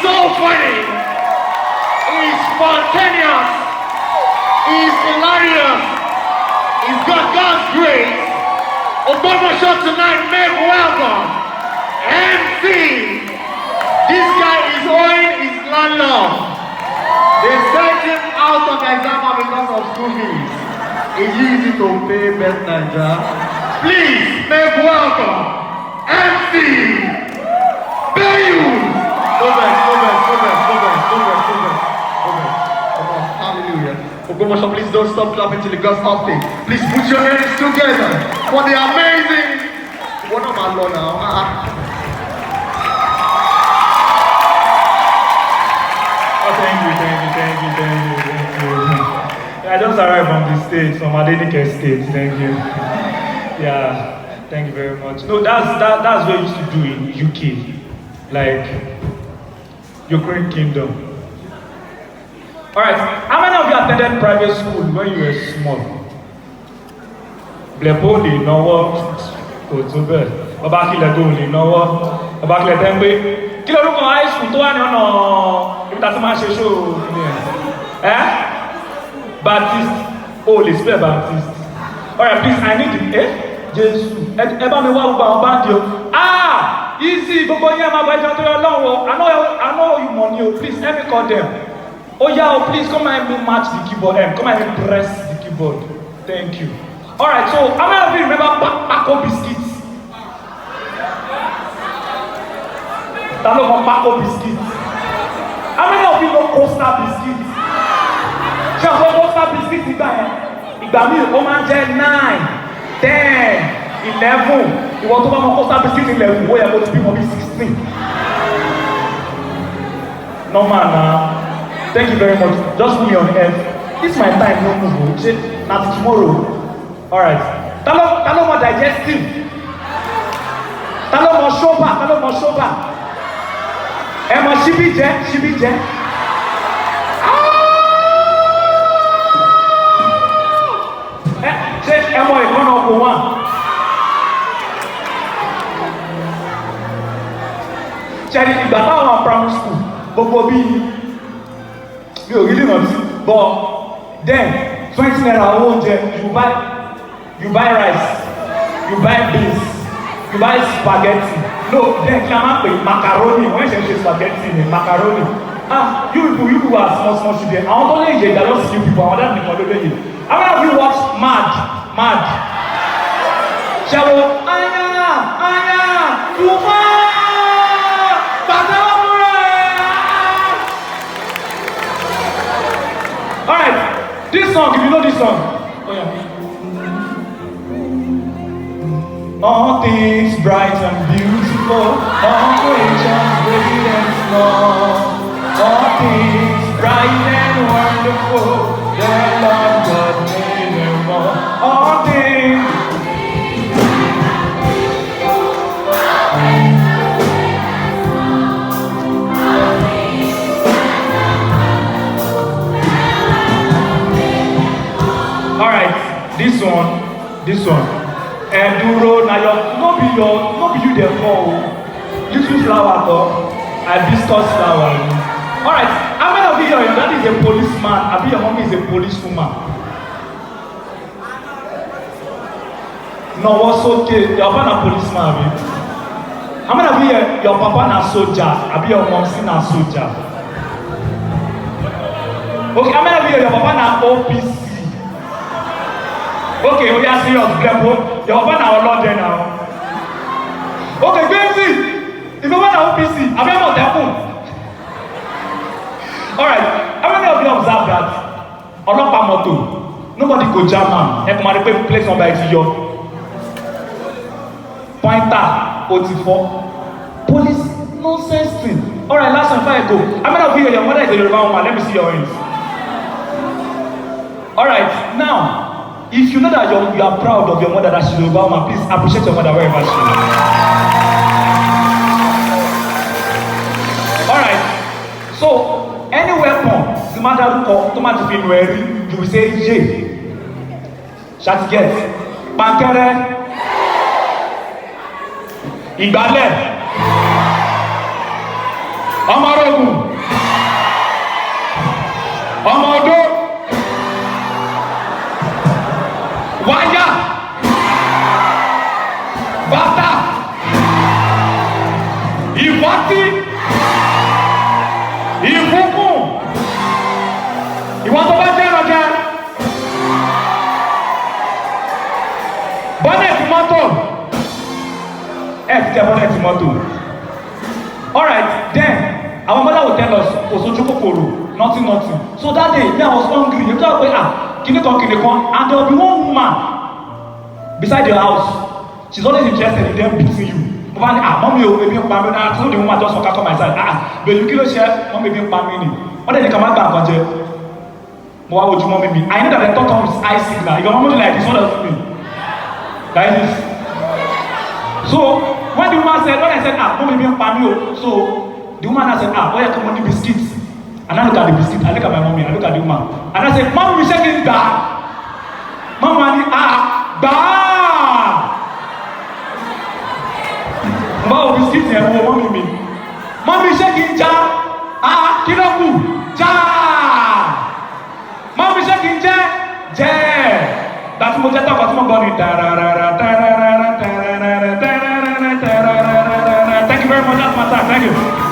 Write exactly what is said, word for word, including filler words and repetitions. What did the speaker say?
So funny. He's spontaneous. He's hilarious. He's got God's grace. Ogbomosho tonight, make welcome M C. This guy is owing his landlord. They sent him out of exam because of school fees. He used it to pay Best Naija. Please make welcome M C Bayou. No vex, no vex, no vex, no vex, no vex, no vex, no vex. Come on, hallelujah. Ogbomosho, please don't stop clapping till the God's uptake. Please put your hands together for the amazing. What am I, Lord, now? Ah, ah. Oh, thank you, thank you, thank you, thank you, thank you. Yeah, I just arrived from the States, from Adenike State. Thank you. Yeah, thank you very much. No, that's that, that's what you used to do in U K, like Ukraine Kingdom. All right, how many of you attended private school when you were small? Blepo lè náwó, kò tó bẹ́ẹ̀. Ọba kílẹ̀ tó lè náwó. Ọba kílẹ̀ tẹ́ ń pé. Kí lorúkọ high school tó wà ní ọ̀nà ibi tá a ti máa ń ṣe show ni ẹ̀? Ẹ́? Baptist. O lè spell Baptist. All right, please, I need the, eh? Jésù. Ẹ ẹ bá mi wá gbogbo àwọn báńdì o. Ah! Easy, gbogbo yẹn máa bọ ẹjọ́ tó yọ lọ́wọ́. I know, I know you money o. Please, help me call them. Oh yeah, oh, please come and help me match the keyboard. Um, come and help me press the keyboard. Thank you. All right, so how many of you remember pa- Paco biscuits? Ta ló mọ Paco biscuits? How many of you know Coaster biscuits? Ṣé o mọ Coaster biscuits nígbà yẹn? Ìgbà míì ó máa ń jẹ́ nine, ten, eleven. Ìwọ tó bá mọ Coaster biscuits eleven, ó yẹ kó ti bímọ bí sixteen. Normal na. Thank you very much. Just put me on earth. This my time, no move o. Ṣé na till tomorrow? All right. Ta ló ta ló mọ digestive? Ta ló mọ ṣóbà? Ta ló mọ ṣóbà? Ẹ mọ ṣíbí jẹ, ṣíbí jẹ. Ẹ ṣé ẹ mọ ìkànnà ọkọ̀ wọn? Ṣé ẹ rí ìgbà táwọn wà primary school, gbogbo bíi mi ò rí lè rántí, but then twenty naira owó oúnjẹ, you buy you buy rice, you buy beans, you buy spaghetti. No, then kí a máa pè macaroni, wọ́n ṣe ń ṣe spaghetti ni macaroni. Ah, you people, you people are small small children. Àwọn tó lè yẹ ìdájọ́ sí you people, àwọn dáàbò nìkan ló lè yẹ. How many of you watch Mad? Mad. Ṣé wo? Aya! Aya! Tùfá! Pàtẹ́wọ́ fún rẹ̀! Alright, this song, if you know this song. Oh, yeah. All things bright and beautiful, all creations great and small. All things bright and wonderful, the Lord God made them all. All things. Alright, this one, this one. Ẹ dúró na your, no be your, no be you dey call o. Little flower kọ, hibiscus flower ni. Alright, how many of you, your daddy is a policeman, abi your mommy is a policewoman? Nawọ́ sókè, your papa na policeman, abi? How many of you here, your papa na soldier, abi your mommy na soldier? Okay, how many of you here, your papa na O P C? Okay, we are serious, Blepo. Your papa na ọlọ́dẹ now. Okay, Gbenzi, if your papa na O P C, abi Amotekun? Alright, how many of you observe that? Ọlọ́pàá mọ́tò, nobody go jam am. Ẹ kò máa rí pé plate number ẹ ti yọ. Pointer, o ti fọ́. Police, nonsense thing. Alright, last one before I go. How many of you, your mother is a Yoruba woman? Let me see your hands. Alright, now, if you know that you're, you are proud of your mother, that she's a Yoruba woman, please appreciate your mother wherever she is. Alright, so any weapon, tí máa dárúkọ, tó máa ti fi nù ẹ rí, you will say, "Yay." Ṣàtìgẹ́t, pankẹ́rẹ́, ìgbálẹ̀, ọmọ orogun, Ọmọ odó. Wáyà. Bàtà. Ìfọ́tí. Ìfúnkù. Ìwọ tó bá jẹ́ ìrànjẹ. Bọ́nẹ̀tì mọ́tò. Ẹ ti tẹ bọ́nẹ̀tì mọ́tò. Alright, then our mother will tell us, "Kò sójú kòkòrò, nothing, nothing." So that day, me, I was hungry. You tell me, ah, kìnìkan, kìnìkan, and there will be one woman beside your house. She's always interested in them beating you. Mo bá ní, "Ah, mọ́mí o, ebi ń pa mí." Now, I told the woman just walk come my side. "Ah, baby, kí ló ṣe? Mọ́mí, ebi ń pa mí ni." Wọ́n dẹ̀ ní ká má gba nǹkan jẹ. Mo wá wojú mọ́mí mi. I know that the thought comes eye signal. If your mom do like this, what does it mean? Like this. So, when the woman said, when I said, "Ah, mọ́mí, ebi ń pa mí o." So, the woman now said, "Ah, ó yẹ kí mo ní biscuit." And I look at the biscuit. I look at my mommy. I look at the woman. And I said, "Mọ́mí, ṣé kí n gbà?" Mọ́mí wá ní, "Ah, gbà á." Mo bá wo biscuit yẹn, wo mọ́mí mi. "Mọ́mí, ṣé kí n já?" "Ah, kí ló kù?" "Já." "Mọ́mí, ṣé kí n jẹ́?" "Jẹ́." Ìgbà tí mo jẹ́ tán, ọkọ̀ tí mo gbọ́ ni, "Tararara, tararara, tararara, tararara, tararara, tararara." Thank you very much. That's my time. Thank you.